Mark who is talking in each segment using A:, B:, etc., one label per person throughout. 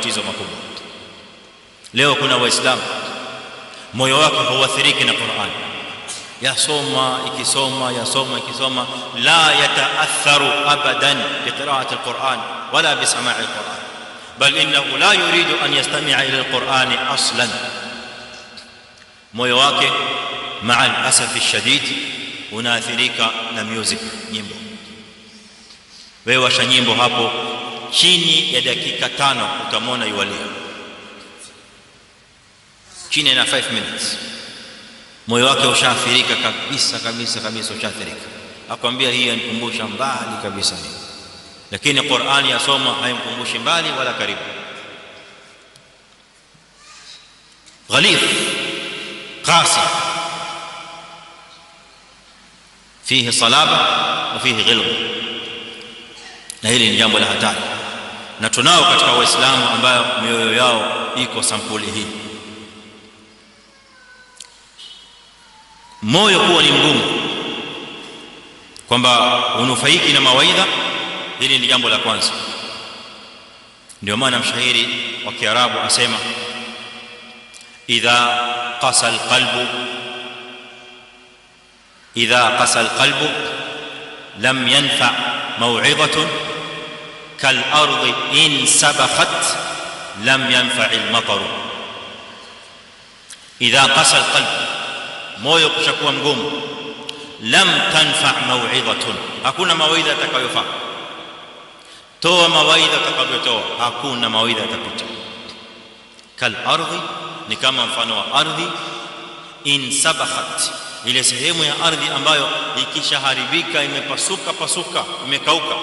A: matatizo makubwa. Leo kuna waislamu moyo wake hauathiriki na Qur'an, yasoma ikisoma, yasoma ikisoma, la yataatharu abadan biqira'ati alquran wala bisama'i alquran, bal innahu la yuridu an yastami'a ila alquran aslan. Moyo wake ma'a al-asaf ash-shadid unaathirika na music, nyimbo. Wewe washa nyimbo hapo, chini ya dakika 5 utamwona yualia, chini ya 5 minutes moyo wake ushaathirika kabisa kabisa kabisa, ushaathirika. Akwambia hii yanikumbusha mbali kabisa hii, lakini Qur'ani yasoma haimkumbushi mbali wala karibu. Ghalidh, qasi, fihi salaba wa fihi ghilb. Na hili ni jambo la hatari, na tunao katika waislamu ambao mioyo yao iko sampuli hii. Moyo kuwa ni mgumu kwamba unufaiki na mawaidha, hili ni jambo la kwanza. Ndio maana mshairi wa Kiarabu asema, idha qasa alqalbu, idha qasa alqalbu lam yanfa maw'idhatun kal ardi in sabakhat lam yanfa al-matar. Idha qasa alqalb, moyo kushakuwa mgumu, lam tanfa maw'idhatun, hakuna mawaidha atakayofaa. Toa mawaidha atakavyotoa, hakuna mawaidha atapita. Kal ardhi, ni kama mfano wa ardhi, in sabakhat, ile sehemu ya ardhi ambayo ikishaharibika, imepasuka pasuka, imekauka,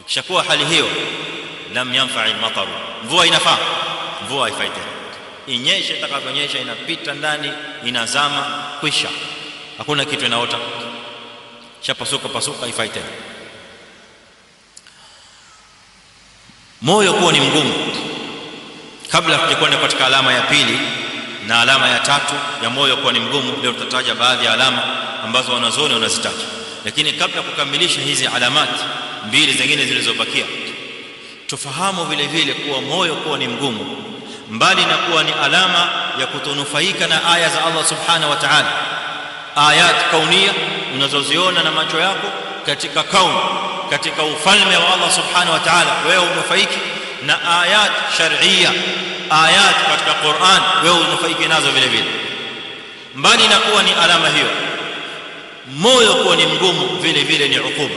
A: ikishakuwa hali hiyo, lam yanfa al-matar, mvua inafaa? Mvua haifai tena. Inyeshe itakavyonyesha, inapita ndani, inazama, kwisha, hakuna kitu inaota, chapasuka pasuka, haifai tena. Moyo kuwa ni mgumu. Kabla tukwenda katika alama ya pili na alama ya tatu ya moyo kuwa ni mgumu, leo tutataja baadhi ya alama ambazo wanazuoni wanazitaja, lakini kabla kukamilisha hizi alamati mbili zingine zilizobakia, tufahamu vile vile kuwa moyo kuwa ni mgumu, mbali na kuwa ni alama ya kutonufaika na aya za Allah subhanahu wa ta'ala, ayat kaunia unazoziona na macho yako katika kaun, katika ufalme wa Allah subhanahu wa ta'ala, wewe unufaiki na ayat shar'ia, ayat katika Qur'an, wewe unufaiki nazo vile vile. Mbali na kuwa ni alama hiyo, moyo kuwa ni mgumu vile vile ni ukuba.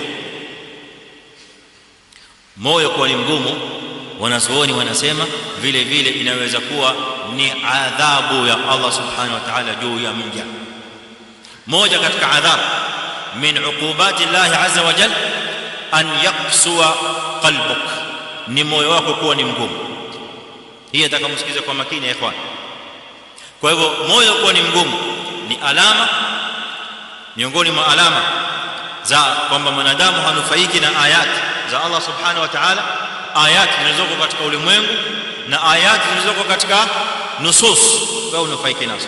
A: Moyo kuwa ni mgumu, wanazuoni wanasema vile vile inaweza kuwa ni adhabu ya Allah subhanahu wa ta'ala juu ya mja. Moja katika adhabu min uqubati Allah azza wa jalla an yaqsuwa qalbuk, ni moyo wako kuwa ni mgumu. Hii nataka msikize kwa makini ya ikhwan. Kwa hivyo moyo kuwa ni mgumu ni alama miongoni mwa alama za kwamba mwanadamu hanufaiki na ayat za Allah subhanahu wa ta'ala, ayat zilizoko katika ulimwengu na ayat zilizoko katika nusus, wewe unufaiki nazo.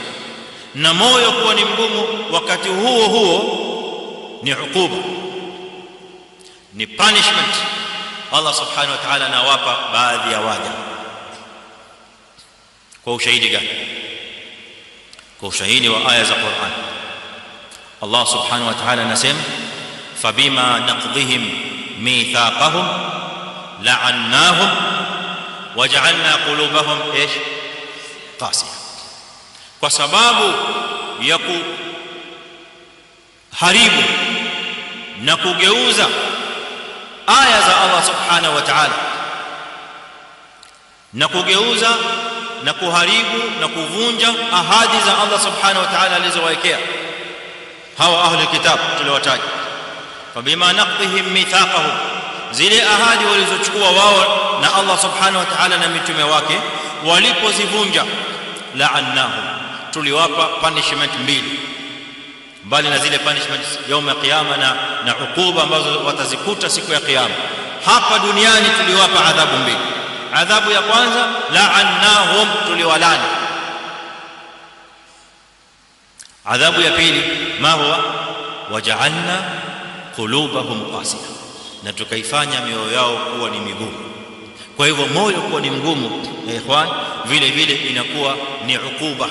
A: Na moyo kuwa ni mgumu wakati huo huo ni ukuba, ni punishment Allah subhanahu wa ta'ala anawapa baadhi ya waja. Kwa ushahidi gani? Kwa ushahidi wa aya za Qur'an. Allah subhanahu wa ta'ala anasema, fabima naqdihim mithaqahum la'annahum waja'alna qulubahum ايش qasiya. Kwa sababu ya kuharibu na kugeuza aya za Allah subhanahu wa ta'ala, na kugeuza na kuharibu na kuvunja ahadi za Allah subhanahu wa ta'ala alizowawekea hawa ahli kitab tuliowataja. Fabima naqdihim mithaqahum, zile ahadi walizochukua wao na Allah subhanahu wa ta'ala na mitume wake, walipozivunja, la'annahum, tuliwapa punishment mbili, mbali na zile punishment yaum ya kiyama na ukuba ambazo watazikuta siku ya kiyama. Hapa duniani tuliwapa adhabu mbili. Adhabu ya kwanza, la'annahum, tuliwalani. Adhabu ya pili, ma huwa waja'alna qulubahum qasiya, na tukaifanya mioyo yao kuwa ni migumu. Kwa hivyo moyo kuwa ni mgumu ya ikhwan, vile vile inakuwa ni ukuba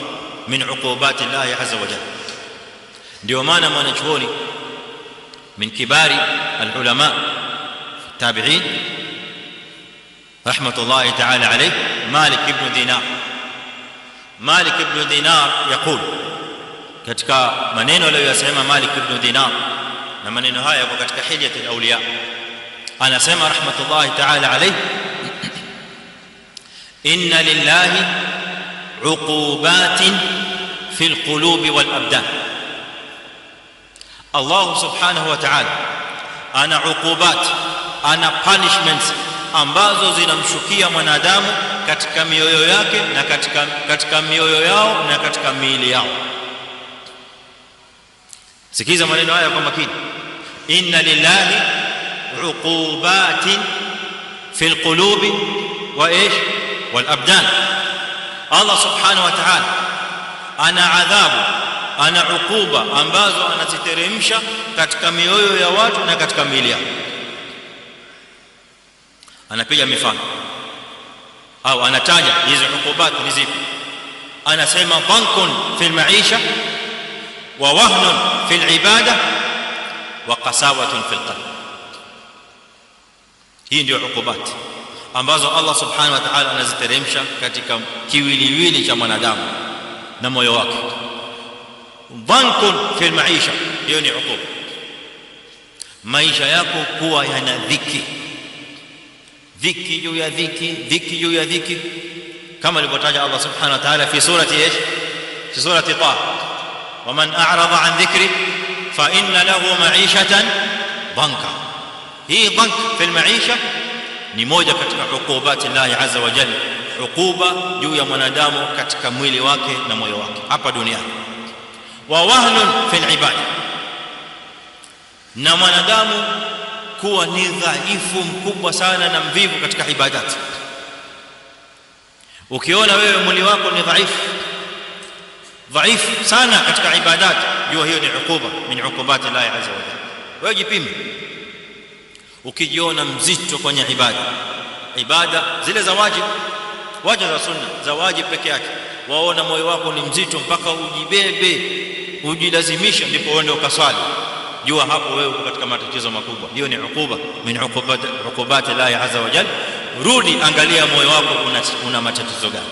A: min uqubati Allah azza wa jalla. Ndio maana mwanachuoni min kibari alulama tabi'in rahmatullahi ta'ala alayh, Malik ibn Dinar, Malik ibn Dinar yakul, katika maneno aliyosema Malik ibn Dinar, na maneno haya yako katika Hilyatul Awliya, anasema rahmatullahi ta'ala alayh, inna lillahi uqubatin fil qulubi wal abdan. Allah subhanahu wa ta'ala ana uqubat, ana punishments ambazo zinamshukia mwanadamu katika mioyo yake na katika mioyo yao na katika miili yao. Sikiza maneno haya kwa makini. Inna lillahi uqubatin fil qulubi wa ish wal abdan. Allah subhanahu wa ta'ala ana adhabu, ana ukuba ambazo anaziteremsha katika mioyo ya watu na katika miili yao. Anapiga mifano au anataja hizo ukubat ni zipi. Anasema dhankun fil maisha wa wahnun fil ibada wa qasawatun fil qalb. Hii ndio ukubat ambazo Allah subhanahu wa ta'ala anaziteremsha katika kiwiliwili cha mwanadamu na moyo wake. Dhankun fil maisha, hiyo ni ukuba, maisha yako kuwa yana dhiki, dhiki juu ya dhiki, dhiki juu ya dhiki, kama alivyotaja Allah subhanahu wa ta'ala fi surati ايش, fi surati Taha, waman a'rada an dhikri fa inna lahu ma'ishatan dhanka. Hii dhank fil ma'isha ni moja katika ukubati Allah azza wa jalla, ukuba juu ya mwanadamu katika mwili wake na moyo wake hapa duniani. Wa wahnun fil ibada, na mwanadamu kuwa ni dhaifu mkubwa sana na mvivu katika ibadati. Ukiona wewe mwili wako ni dhaifu dhaifu sana katika ibadati, jua hiyo ni ukuba min ukubati Allah azza wa jalla. Wewe jipime, ukijiona mzito kwenye ibada, ibada zile za wajibu, wajibu za sunna, za wajibu peke yake, waona moyo wako ni mzito mpaka ujibebe, ujilazimisha ndipo uende ukaswali, jua hapo wewe uko katika matatizo makubwa. Hiyo ni ukuba min ukubati Allah azza wa jalla. Rudi angalia moyo wako una matatizo gani.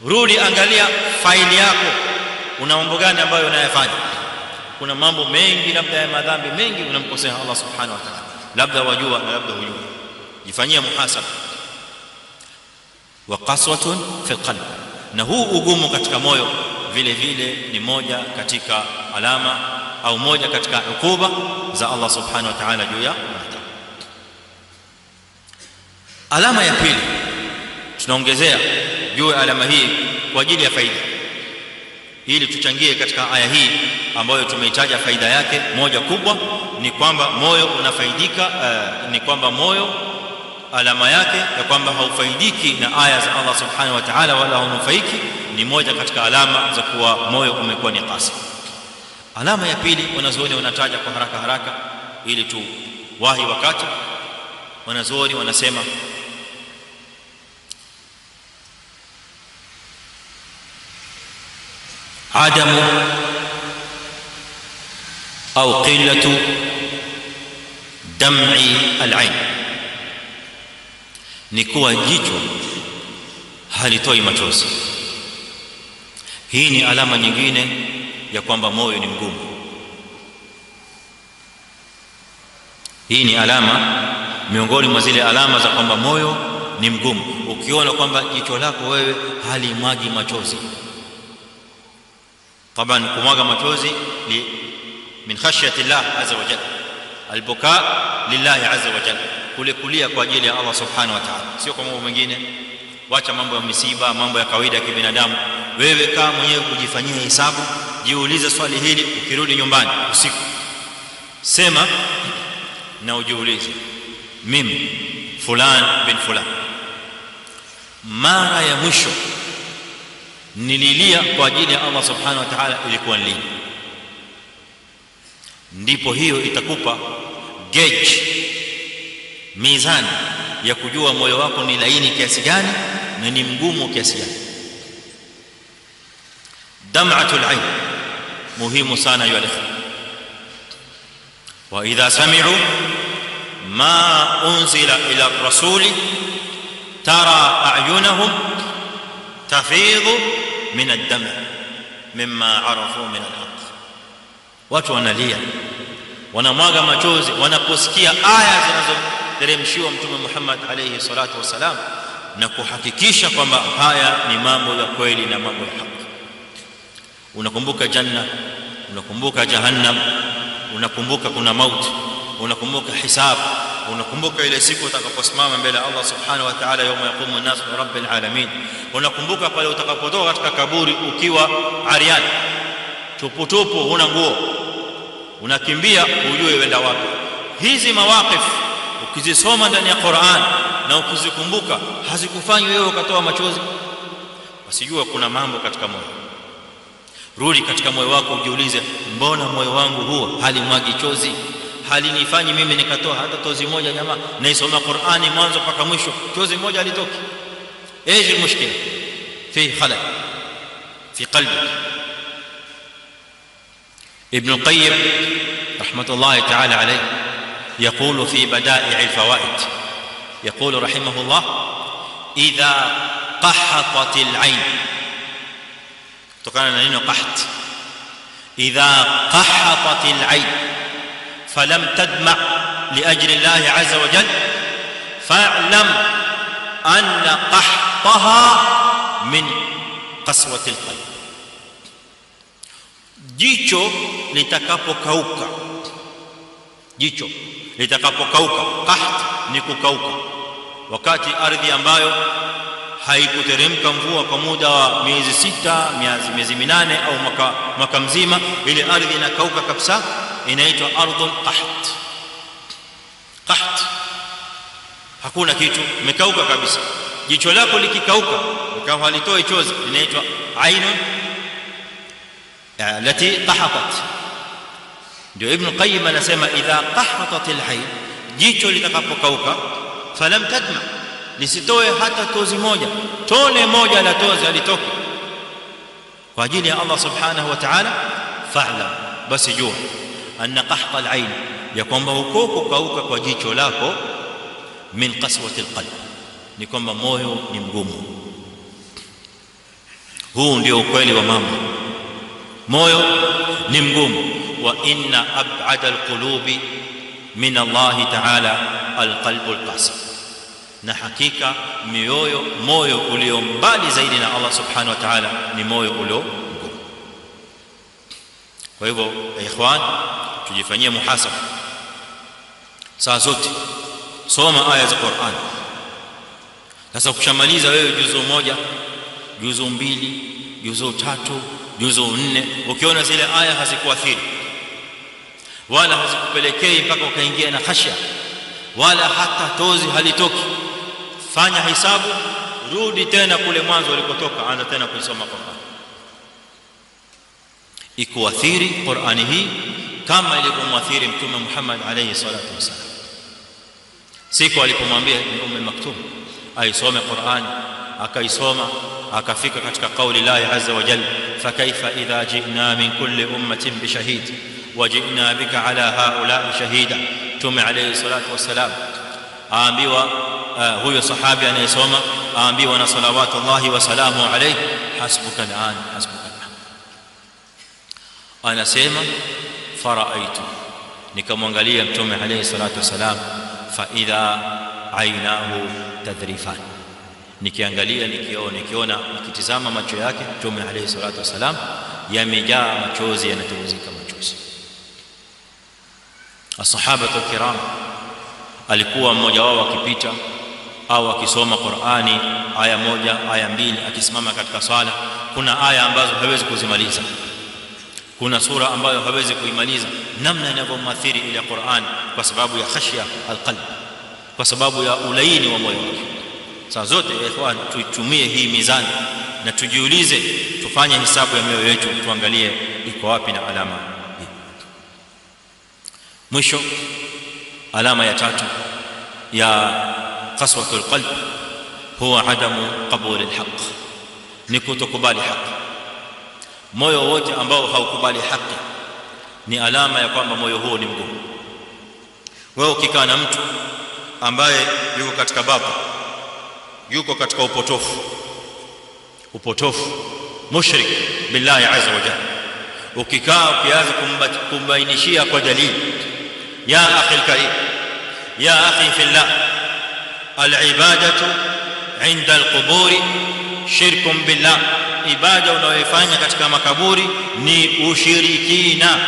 A: Rudi angalia faili yako, una mambo gani ambayo unayafanya. Kuna mambo mengi labda ya madhambi mengi unamkosea Allah subhanahu wa ta'ala, labda wajua na labda hujui. Jifanyie muhasaba. Wa qaswatun fil qalb, na huu ugumu katika moyo vile vile ni moja katika alama au moja katika ukuba za Allah subhanahu wa ta'ala juu ya mwanadamu. Alama ya pili tunaongezea juu ya alama hii kwa ajili ya faida, ili tuchangie katika aya hii ambayo tumeitaja faida yake moja kubwa ni kwamba moyo unafaidika, ni kwamba moyo alama yake ya kwamba haufaidiki na aya za Allah subhanahu wa ta'ala wala hunufaiki, ni moja katika alama za kuwa moyo umekuwa ni qasi. Alama ya pili wanazuoni wanataja kwa haraka haraka ili tu wahi wakati. Wanazuoni wanasema adamu au qillatu dam'i al-ain, ni kuwa jicho halitoi machozi. Hii ni alama nyingine ya kwamba moyo ni mgumu. Hii ni alama miongoni mwa zile alama za kwamba moyo ni mgumu. Ukiona kwamba jicho lako wewe halimwagi machozi, طبعا kumwaga machozi ni min khashyati Allah azza wa jalla, albuka lillahi azza wa jalla, kule kulia kwa ajili ya Allah subhanahu wa ta'ala, sio kwa mambo mengine. Wacha mambo ya misiba, mambo ya kawaida ya kibinadamu. Wewe kama mwenyewe kujifanyia hesabu, jiulize swali hili ukirudi nyumbani usiku, sema na ujiulize, mimi fulan bin fulan mara ya mwisho nililia kwa ajili ya Allah subhanahu wa ta'ala ilikuwa ni lini? Ndipo hiyo itakupa gauge, mizani ya kujua moyo wako ni laini kiasi gani na ni mgumu kiasi gani. Dam'atul ain muhimu sana ya ikhwan. Wa idha sami'u ma unzila ila ar-rasuli tara a'yunahum tafidhu min ad-dam' mimma arafu min al-haqq. Watu wanalia, wanamwaga machozi wanaposikia aya zinazoteremshiwa Mtume Muhammad alayhi salatu wasalam, na kuhakikisha kwamba haya ni mambo ya kweli na mambo ya haki. Unakumbuka janna, unakumbuka jahannam, unakumbuka kuna mauti, unakumbuka hisab, unakumbuka ile siku utakaposimama mbele ya Allah subhanahu wa ta'ala, yawma yaqumu an-nas li rabbil alamin. Unakumbuka pale utakapotoka katika kaburi ukiwa arian, tupu tupu, huna nguo, unakimbia ujue uenda wapi. Hizi mawaqif ukizisoma ndani ya Qur'an na ukizikumbuka hazikufanyi wewe ukatoa machozi, usijue kuna mambo katika moyo. Rudi katika moyo wako ujiulize, mbona moyo wangu huo halimwagi chozi, halinifanyi mimi nikatoa hata tozi moja? Jamaa, naisoma Qur'ani mwanzo mpaka mwisho, chozi moja halitoki. ايش المشكله؟ في خلل في قلبك. ابن القيم رحمه الله تعالى عليه يقول في بدائع الفوائد، يقول رحمه الله: اذا قحطت العين، kutokana na neno qaht, idha qahatat al-ayn falam tadma li ajli Allah azza wa jalla fa'lam anna qahtaha min qaswati al-qalb. Jicho litakapokauka, jicho litakapokauka, qaht ni kukauka, wakati ardhi ambayo haikuteremka mvua kwa muda wa miezi 6, miezi 8 au mwaka mzima, ile ardhi inakauka kabisa, inaitwa ardhul qaht. Qaht, hakuna kitu, imekauka kabisa. Jicho lako likikauka ikawa halitoi chozi, inaitwa ainun التي قحطت. Ndio Ibn Qayyim anasema idha qahatat al-ayn, jicho litakapokauka, falam tadma, lisitoe hata tozi moja, tone moja la tozi alitoke kwa ajili ya Allah subhanahu wa ta'ala, fa'lam, basi jua anna qahta al-ayn, ya kwamba huko kukauka kwa jicho lako, min qaswati al-qalb, ni kwamba moyo ni mgumu. Huu ndio ukweli wa mambo, moyo ni mgumu. Wa inna ab'ada al-qulubi min Allah ta'ala al-qalbu al-qasi, na hakika mioyo, moyo ulio mbali zaidi na Allah subhanahu wa ta'ala ni moyo ulio mgumu. Kwa hivyo ikhwan, tujifanyie muhasaba saa zote, soma aya za Qur'an. Sasa ukishamaliza wewe juzu 1, juzu 2, juzu 3, juzu 4, ukiona zile aya hazikuathiri wala hazikupelekei mpaka ukaingia na khashya wala hata tozi halitoki, fanya hisabu, rudi tena kule mwanzo ulikotoka, anza tena kuisoma Qur'an. Ikuathiri Qur'ani hii kama ilivyomwathiri Mtume Muhammad alayhi salatu wasallam. Siku alipomwambia Umm Maktum aisome Qur'an, akaisoma, akafika katika kauli la azza wa jalla, fa kaifa idha ji'na min kulli ummatin bi shahid wa ji'na bika ala haula shahida. Mtume alayhi salatu wasalam aambiwa, huyo sahabi anayesoma aambiwa na salawatullahi wa salamu alayhi, hasbuka al'an, hasbuka al'an. Anasema faraaitu, nikamwangalia Mtume alayhi salatu wasalam, fa idha aynahu tadrifan, nikiangalia nikiona nikitizama macho yake Mtume alayhi salatu wasalam yamejaa machozi, yanatiririka machozi. Ashabatu kiram, alikuwa mmoja wao akipita au akisoma Qur'ani aya 1 aya 2, akisimama katika swala, kuna aya ambazo hawezi kuzimaliza, kuna sura ambayo hawezi kuimaliza, namna inavyomwathiri ile Qur'an kwa sababu ya khashya alqalb, kwa sababu ya ulaini wa moyo wake. Saa zote ikhwan, tuitumie hii mizani na tujiulize, tufanye hisabu ya mioyo yetu, tuangalie iko wapi na alama hii. Mwisho, alama ya tatu ya qaswatul qalb huwa adamu qabul alhaq, ni kutokubali haki. Moyo wote ambao haukubali haki ni alama ya kwamba moyo huo ni mgumu. Wewe ukikaa na mtu ambaye yuko katika batil, yuko katika upotofu, upotofu mushrik billahi azza wa jalla, ukikaa ukianza kumbainishia kwa dalili, ya akhi alkarim, ya akhi fillah, alibadatu inda alquburi shirkun billah, ibada unayoifanya katika makaburi ni ushirikina.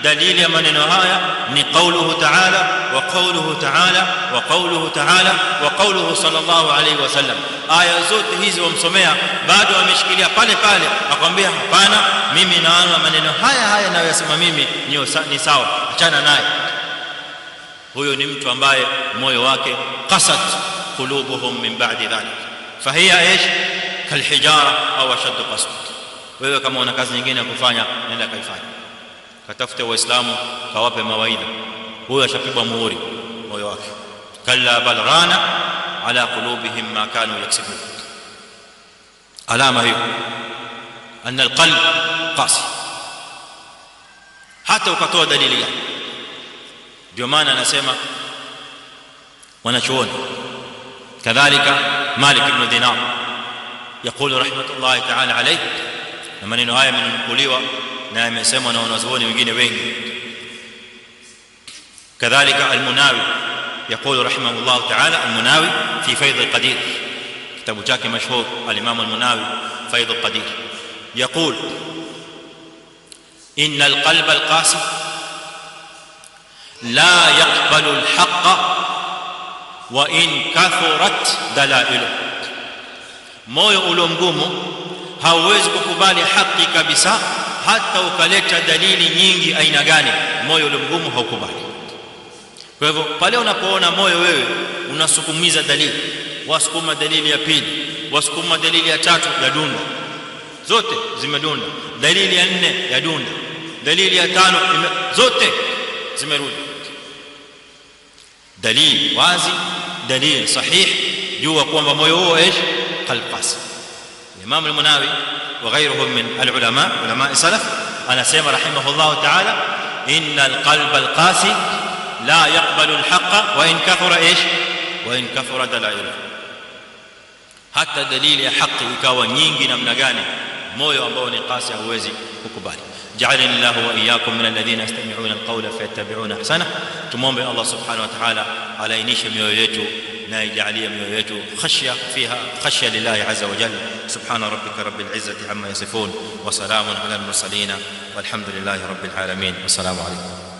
A: Dalili ya maneno haya ni kauluhu ta'ala wa kauluhu ta'ala wa kauluhu ta'ala wa kauluhu sallallahu alayhi wasallam. Aya zote hizi wamsomea, bado ameshikilia pale pale, akwambia hapana, mimi naona maneno haya haya nayosema mimi ni sawa, achana naye. Huyo ni mtu ambaye moyo wake qasat qulubuhum min ba'di dhalik, fahiya ايش kalhijara au ashad qaswa. Wewe kama una kazi nyingine ya kufanya, nenda kaifanye, katafute waislamu kawape mawaidha. Huyo ashapigwa muhuri moyo wake. Kalla bal rana ala qulubihim ma kanu yaksibun. Alama hiyo anna alqalb qasi, hata ukatoa dalili gani. Ndio maana anasema wanachuoni kadhalika Malik ibn Dinar يقول رحمه الله تعالى عليه, na maneno haya yamenukuliwa na yamesemwa na wanazuoni wengine wengi. Kadhalika al-Munawi يقول رحمه الله تعالى، المناوي في فيض القدير، كتاب chake مشهور الامام المناوي فيض القدير، يقول ان القلب القاسي لا يقبل الحق وان كثرت دلائله. Moyo ulio mgumu hauwezi kukubali haki kabisa, hata ukaleta dalili nyingi aina gani, moyo ulio mgumu haukubali. Kwa hivyo pale unapoona moyo wewe unasukumiza dalili, wasukuma dalili ya pili, wasukuma dalili ya tatu, ya dunda, zote zimedunda, dalili ya nne ya dunda, dalili ya tano zote zimerudi. Dalili wazi, dalili sahih, jua kwamba moyo huo ايش قلب قاسي. الامام المناوي وغيرهم من العلماء علماء السلف انا سمع رحمه الله تعالى ان القلب القاسي لا يقبل الحق وان كثر ايش وان كثر دلائله. Hata dalili ya haki ikawa nyingi namna gani, moyo ambao ni qasi hauwezi kukubali. Ja'alani Allahu wa iyyakum min alladhina yastami'una alqawla fayattabi'una ahsana. Tumuombe Allah subhanahu wa ta'ala alainishe mioyo yetu na ijalie mioyo yetu khashya fiha khashya lillahi azza wa jalla. Subhana rabbika rabbil izzati amma yasifun wa salamun ala al mursalin walhamdulillahi rabbil alamin. Wassalamu alaykum.